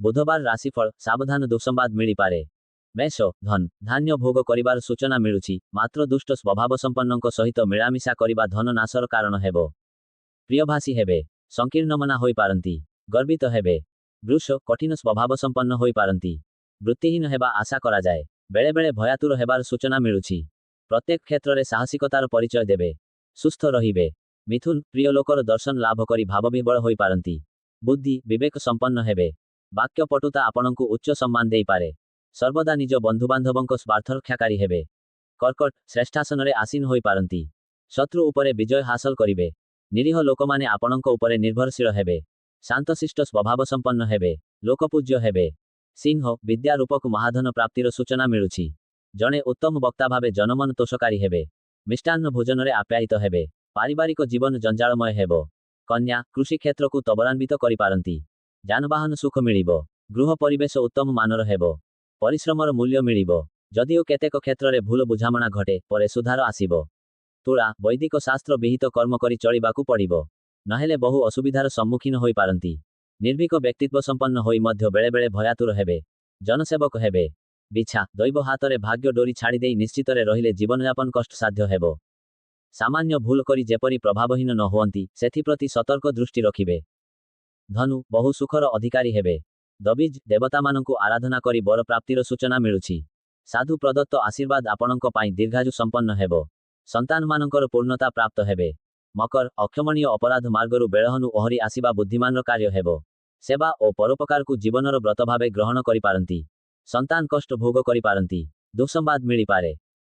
ବୁଧବାର ରାଶିଫଳ, ସାବଧାନ, ଦୁଃସମ୍ବାଦ ମିଳିପାରେ। ମେଷ, ଧନ ଧାନ୍ୟ ଭୋଗ କରିବାର ସୂଚନା ମିଳୁଛି, ମାତ୍ର ଦୁଷ୍ଟ ସ୍ୱଭାବ ସମ୍ପନ୍ନଙ୍କ ସହିତ ମିଳାମିଶା କରିବା ଧନ ନାଶର କାରଣ ହେବ। ପ୍ରିୟଭାଷୀ ହେବେ। ସଂକୀର୍ଣ୍ଣମନା ହୋଇପାରନ୍ତି। ଗର୍ବିତ ହେବେ। ବୃଷ, କଠିନ ସ୍ୱଭାବ ସମ୍ପନ୍ନ ହୋଇପାରନ୍ତି। ବୃତ୍ତିହୀନ ହେବା ଆଶା କରାଯାଏ। ବେଳେବେଳେ ଭୟାତୁର ହେବାର ସୂଚନା ମିଳୁଛି। ପ୍ରତ୍ୟେକ କ୍ଷେତ୍ରରେ ସାହସିକତାର ପରିଚୟ ଦେବେ। ସୁସ୍ଥ ରହିବେ। ମିଥୁନ, ପ୍ରିୟ ଲୋକର ଦର୍ଶନ ଲାଭ କରି ଭାବବିହ୍ୱଳ ହୋଇପାରନ୍ତି। ବୁଦ୍ଧି ବିବେକ ସମ୍ପନ୍ନ ହେବେ। ବାକ୍ୟ ପଟୁତା ଆପଣଙ୍କୁ ଉଚ୍ଚ ସମ୍ମାନ ଦେଇପାରେ। ସର୍ବଦା ନିଜ ବନ୍ଧୁବାନ୍ଧବଙ୍କ ସ୍ୱାର୍ଥରକ୍ଷାକାରୀ ହେବେ। କର୍କଟ, ଶ୍ରେଷ୍ଠାସନରେ ଆସୀନ ହୋଇପାରନ୍ତି। ଶତ୍ରୁ ଉପରେ ବିଜୟ ହାସଲ କରିବେ। ନିରୀହ ଲୋକମାନେ ଆପଣଙ୍କ ଉପରେ ନିର୍ଭରଶୀଳ ହେବେ। ଶାନ୍ତଶିଷ୍ଟ ସ୍ୱଭାବ ସମ୍ପନ୍ନ ହେବେ। ଲୋକପୂଜ୍ୟ ହେବେ। ସିଂହ, ବିଦ୍ୟା ରୂପକ ମହାଧନ ପ୍ରାପ୍ତିର ସୂଚନା ମିଳୁଛି। ଜଣେ ଉତ୍ତମ ବକ୍ତା ଭାବେ ଜନମନ ତୋଷକାରୀ ହେବେ। ମିଷ୍ଟାନ୍ନ ଭୋଜନରେ ଆପ୍ୟାୟିତ ହେବେ। ପାରିବାରିକ ଜୀବନ ଜଞ୍ଜାଳମୟ ହେବ। କନ୍ୟା, କୃଷି କ୍ଷେତ୍ରକୁ ତ୍ୱରାନ୍ବିତ କରିପାରନ୍ତି। ଯାନବାହନ ସୁଖ ମିଳିବ। ଗୃହ ପରିବେଶ ଉତ୍ତମ ମାନର ହେବ। ପରିଶ୍ରମର ମୂଲ୍ୟ ମିଳିବ। ଯଦିଓ କେତେକ କ୍ଷେତ୍ରରେ ଭୁଲ ବୁଝାମଣା ଘଟେ, ପରେ ସୁଧାର ଆସିବ। ତୁଳା, ବୈଦିକ ଶାସ୍ତ୍ର ବିହିତ କର୍ମ କରି ଚଳିବାକୁ ପଡ଼ିବ। ନହେଲେ ବହୁ ଅସୁବିଧାର ସମ୍ମୁଖୀନ ହୋଇପାରନ୍ତି। ନିର୍ଭୀକ ବ୍ୟକ୍ତିତ୍ୱ ସମ୍ପନ୍ନ ହୋଇ ମଧ୍ୟ ବେଳେବେଳେ ଭୟାତୁର ହେବେ। ଜନସେବକ ହେବେ। ବିଛା, ଦୈବ ହାତରେ ଭାଗ୍ୟ ଡୋରି ଛାଡ଼ିଦେଇ ନିଶ୍ଚିତରେ ରହିଲେ ଜୀବନଯାପନ କଷ୍ଟସାଧ୍ୟ ହେବ। ସାମାନ୍ୟ ଭୁଲ କରି ଯେପରି ପ୍ରଭାବହୀନ ନ ହୁଅନ୍ତି, ସେଥିପ୍ରତି ସତର୍କ ଦୃଷ୍ଟି ରଖିବେ। ଧନୁ, ବହୁ ସୁଖର ଅଧିକାରୀ ହେବେ। ଦବିଜ ଦେବତାମାନଙ୍କୁ ଆରାଧନା କରି ବର ପ୍ରାପ୍ତିର ସୂଚନା ମିଳୁଛି। ସାଧୁ ପ୍ରଦତ୍ତ ଆଶୀର୍ବାଦ ଆପଣଙ୍କ ପାଇଁ ଦୀର୍ଘାୟୁ ସମ୍ପନ୍ନ ହେବ। ସନ୍ତାନମାନଙ୍କର ପୂର୍ଣ୍ଣତା ପ୍ରାପ୍ତ ହେବେ। ମକର, ଅକ୍ଷମଣୀୟ ଅପରାଧ ମାର୍ଗରୁ ବେଳହନୁ ଓହରି ଆସିବା ବୁଦ୍ଧିମାନର କାର୍ଯ୍ୟ ହେବ। ସେବା ଓ ପରୋପକାରକୁ ଜୀବନର ବ୍ରତ ଭାବେ ଗ୍ରହଣ କରିପାରନ୍ତି। ସନ୍ତାନ କଷ୍ଟ ଭୋଗ କରିପାରନ୍ତି। ଦୁଃସମ୍ବାଦ ମିଳିପାରେ।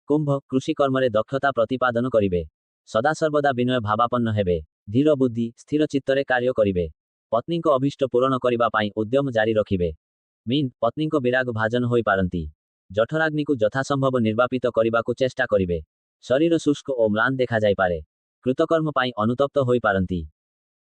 କୁମ୍ଭ, କୃଷି କର୍ମରେ ଦକ୍ଷତା ପ୍ରତିପାଦନ କରିବେ। ସଦାସର୍ବଦା ବିନୟ ଭାବାପନ୍ନ ହେବେ। ଧୀର ବୁଦ୍ଧି, ସ୍ଥିର ଚିତ୍ତରେ କାର୍ଯ୍ୟ କରିବେ। ପତ୍ନୀଙ୍କ ଅଭୀଷ୍ଟ ପୂରଣ କରିବା ପାଇଁ ଉଦ୍ୟମ ଜାରି ରଖିବେ। ମୀନ, ପତ୍ନୀଙ୍କ ବିରାଗ ଭାଜନ ହୋଇପାରନ୍ତି। ଜଠରାଗ୍ନିକୁ ଯଥାସମ୍ଭବ ନିର୍ବାପିତ କରିବାକୁ ଚେଷ୍ଟା କରିବେ। ଶରୀର ଶୁଷ୍କ ଓ ମ୍ଳାନ ଦେଖାଯାଇପାରେ। କୃତକର୍ମ ପାଇଁ ଅନୁତପ୍ତ ହୋଇପାରନ୍ତି।